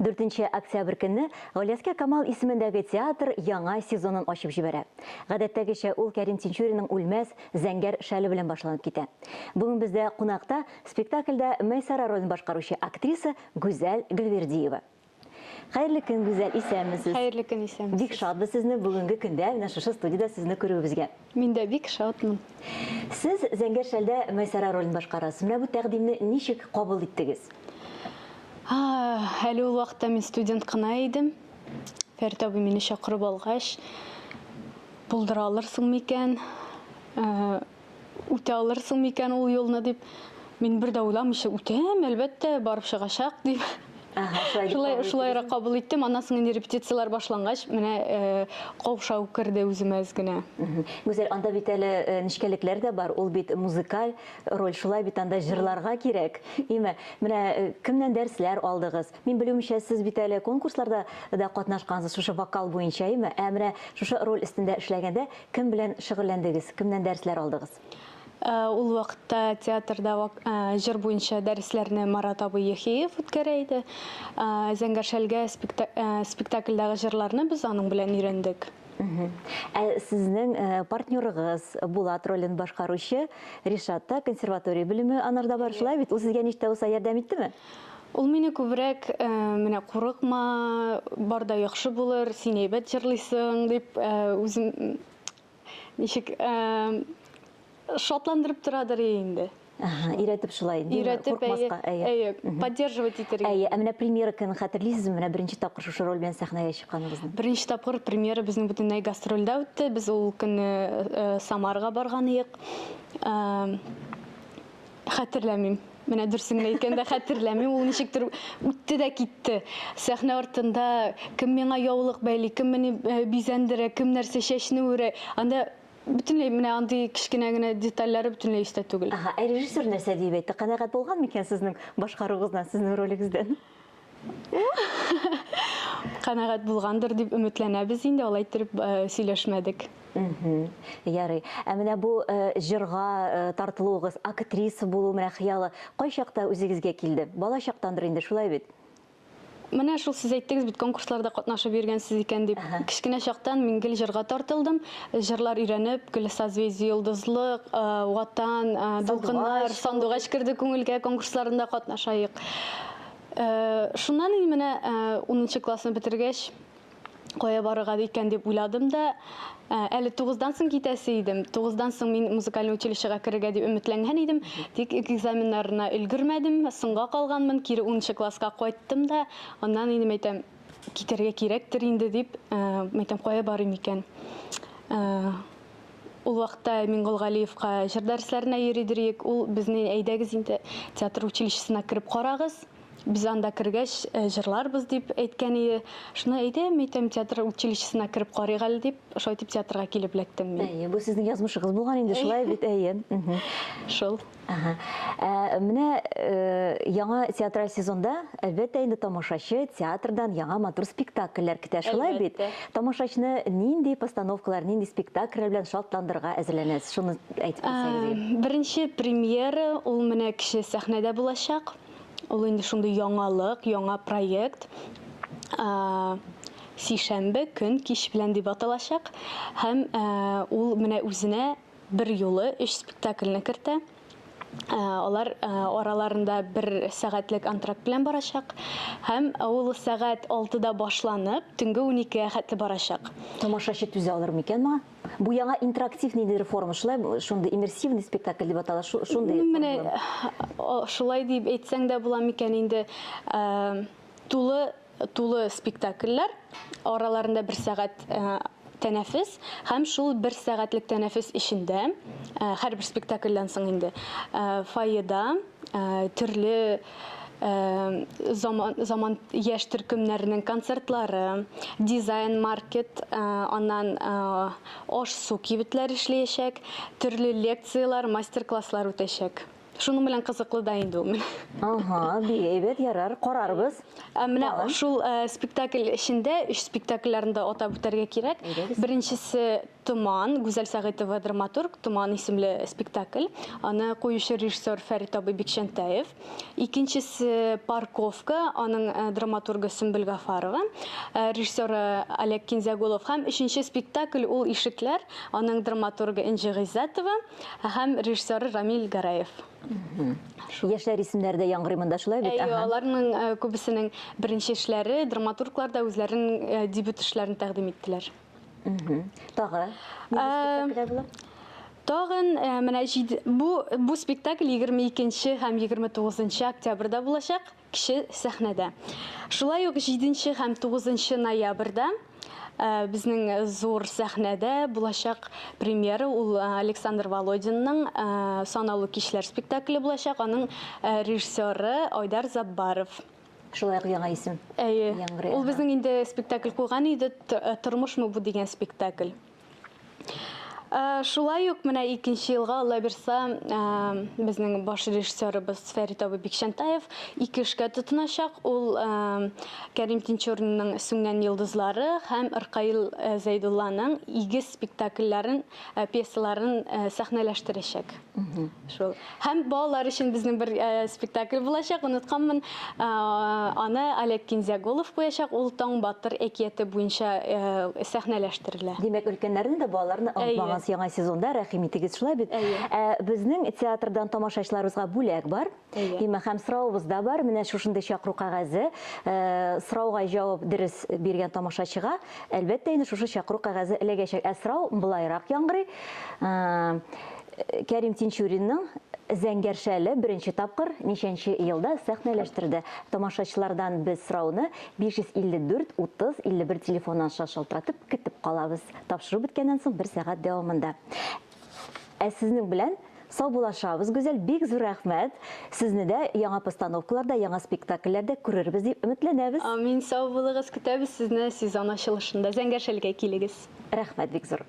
Дүртенче октябрь көнне Галиәсгар Камал исемендәге театр яңа сезонын ачып җибәрә. Гадәттәгечә, ул Кәрим Тинчуринның Үлмәс, зәңгәр шәле белән башланып китә. Бүген бездә кунакта спектакльдә Мәйсара ролен башкаручы актриса Гүзәл Гөлвердиева. Хәерле көн, Гүзәл, исәнмесез. Хәерле көн, исәнмесез. Бик шатбыз сезне бүгенге көндә менә шушы студиядә сезне күрүебезгә. Мин дә бик шатмын. Сез Зәңгәр шәлдә Мәйсара ролен башкарасыз. Менә бу тәкъдимне ничек кабул иттегез? Әле ул вакытта мин студент кына идем. Фәрит абый мине чакырып алгач, булдыра алырсың микән, үтә алырсың микән ул юлны дип, мин бер дә уйламыйча, үтәм, әлбәттә, барып чыгачак дип. Шулай, шулайрак кабул иттем. Аннан соң инде репетицияләр башлангач, менә э, каушау керде үземә әз генә. Гүзәл, анда бит әле э, нечкәлекләр дә бар. Ул бит музыкаль роль, шулай бит анда җырларга кирәк. Име, менә э, кемнән дәресләр алдыгыз? Мин белүемчә, сез бит әле конкурсларда да катнашкансыз шушы вокал буенча, име? Ә менә шушы роль өстендә эшләгәндә кем белән шөгыльләндегез, кемнән дәресләр алдыгыз? Э, ул вакытта театрда э, җыр буенча дәресләрне Марат абый Яхиев үткәрә иде. Э, Зәңгәр шәлгә спектакльдәге җырларны без аның белән өйрәндек. Ә сезнең партнерыгыз Булат ролен башкаручы Ришат та консерватория белеме анарда бар, шулай бит? Ул сезгә ничек тә булса ярдәм иттеме? Ул мине күбрәк, менә курыкма, бар да яхшы булыр, син әйбәт җырлыйсың дип, үзем ничек шатландырып торадыр инде. Ага, өйрәтеп шулай, өйрәтеп, куркмаска, әйе. Әйе, поддерживать итәргә. Әйе, ә менә премьера көнен хәтерлисезме? Менә беренче тапкыр шушы роль белән сәхнәгә чыкканыгызны. Беренче тапкыр премьера безнең бөтенләй гастрольдә үтте. Без ул көнне э, Самарга барган идек. Э, Хәтерләмим. Менә дөресен генә әйткәндә хәтерләмим. Ул ничектер үтте дә китте. Сәхнә артында кем миңа яулык бәйли, кем мине э, бизәндерә, кем нәрсә чәчне үрә. Анда бөтенләй менә андый кечкенә генә детальләре бөтенләй истә түгел. Ага, ә режиссер нәрсә диеп әйтте? Канәгать булган микән сезнең башкаруыгыздан, сезнең ролегездән? Канәгать булгандыр дип өметләнәбез инде, алай иттереп э, сөйләшмәдек. Ярый. Ә менә бу э, җырга э, тартылуыгыз, актриса булу менә хыялы кайчакта үзегезгә килде? Бала чактандыр инде, шулай бит? Менә шул сез әйттегез бит, конкурсларда катнашып йөргәнсез икән дип. Кечкенә чактан мин гел җырга тартылдым. Җырлар өйрәнеп, гел Созвездие Йолдызлык, Ватан, Дулкыннар, Сандугач керде күңелгә конкурсларында катнашайык. Э, шуннан инде менә э, унынчы классны бетергәч, кая барырга икән дип уйладым да, э, әле тугыздан соң китәсе идем. Тугыздан соң мин музыкальный училищега керергә дип өметләнгән идем. Тик экзаменнарына өлгермәдем, соңга калганмын, кире унынчы класска кайттым да, аннан инде әйтәм, китәргә кирәктер инде дип, әйтәм, кая барыйм икән. Ул вакытта Миңгол Галиевка җыр дәресләренә йөридер идек. Ул безне әйдәгез инде театр училищесына кереп карагыз. Без анда кергәч э, җырларбыз дип әйткән иде. Шуны әйдә, әйтәм, театр училищесына кереп карыйк әле дип, шулай итеп театрга килеп эләктем мин. Әйе, бу сезнең язмышыгыз булган инде, шулай бит, әйе. Шул. Ага. Ә, менә э, яңа театраль сезонда, әлбәттә инде тамашачы театрдан яңа матур спектакльләр көтә, шулай бит? Тамашачыны нинди постановкалар, нинди спектакльләр белән шатландырырга әзерләнәсез? Шуны әйтеп китсәгез иде. Ә, беренче премьера ул менә кече сәхнәдә булачак. Ул инде шундый яңалык, яңа проект. Ә, Сишәмбе көн кич белән дип аталачак һәм ә, ул менә үзенә Бер юлы өч спектакльне кертә. Э, алар э, араларында бер сәгатьлек антракт белән барачак һәм ул сәгать 6-да башланып, төнге 12-гә хәтле барачак. Тамашачы түзә алыр микән моңа? Бу яңа интерактив ниндидер форма, шулай шундый иммерсивный спектакль дип атала, шундый. Менә шулай дип әйтсәң дә була микән инде. Э, тулы Тулы спектакльләр, араларында бер сәгать тәнәфес һәм шул бер сәгатьлек тәнәфес эчендә, һәрбер спектакльдән соң инде, фойеда төрле заман, заман яшь төркемнәренең концертлары, дизайн-маркет, аннан аш-су кибетләре эшләячәк, төрле лекцияләр, мастер-класслар үтәчәк. Шуның белән кызыклы да инде ул менә. Ага, бик әйбәт, ярар, карарбыз. Ә менә шул э, спектакль эчендә өч спектакльләрне дә атап үтәргә кирәк. Беренчесе Томан, Гүзәл Сәгыйтова драматург, Томан исемле спектакль. Аны куючы режиссер Фәрит абый Бикчәнтәев. Икенчесе Парковка, аның э, драматургы Сөмбел Гафарова, э, режиссеры Олег Кинзягулов. Һәм өченче спектакль ул Ишекләр, аның драматургы Энҗе Гыйззәтова һәм режиссеры Рамил Гараев. Яшьләр исемнәре дә яңгырый монда, шулай бит? Әйе, аларның э, күбесенең беренче эшләре, драматурглар да үзләренең дебют эшләрен тәкъдим иттеләр. Тагы нинди спектакльләр була? Тагын менә бу бу спектакль 22 һәм 29 октябрьдә булачак кече сәхнәдә. Шулай ук 7 һәм 9 ноябрьдә безнең зур сәхнәдә булачак премьера ул Александр Володинның Санаулы кичләр спектакле булачак. Аның режиссеры Айдар Заббаров. Шулай ук яңа исем. Әйе. Яңгырый. Ул безнең инде спектакль куйган иде, э, Тормышмы бу дигән спектакль. Э, шулай ук менә икенче елга Алла бирса, э, безнең баш режиссерыбыз Фәрит абый Бикчәнтаев ике эшкә тотыначак. Ул Кәрим Тинчуринның Сүнгән йолдызлары һәм Ркаил Зәйдулланың Игез спектакльләрен, пьесаларын сәхнәләштерәчәк. Шул. Һәм балалар өчен безнең бер э, спектакль булачак, онытканмын. Э, аны Олег Кинзяголов куячак. Ул Таң батыр әкияте буенча э, сәхнәләштерелә. Димәк, өлкәннәрне дә, балаларны онытмагыз яңа сезонда, рәхим итегез, шулай бит? Ә безнең театрдан тамашачыларыбызга бүләк бар. Димәк, һәм соравыбыз да бар. Менә шушындый чакыру кәгазе. Сорауга җавап дөрес биргән тамашачыга, әлбәттә инде, шушы чакыру кәгазе эләгәчәк. Ә сорау болайрак яңгырый. Кәрим Тинчуринның Зәңгәр шәле беренче тапкыр ничәнче елда сәхнәләштерде? Тамашачылардан без сорауны 554 30 51 телефоны аша шалтыратып көтеп калабыз. Тапшыру беткәннән соң бер сәгать дәвамында. Ә сезнең белән саубуллашабыз, Гүзәл, бик зур рәхмәт. Сезне дә яңа постановкаларда, яңа спектакльләрдә күрербез дип өметләнәбез. Амин, сау булыгыз, көтәбез сезне сезон ачылышында. Зәңгәр шәлгә килегез. Рәхмәт бик зур.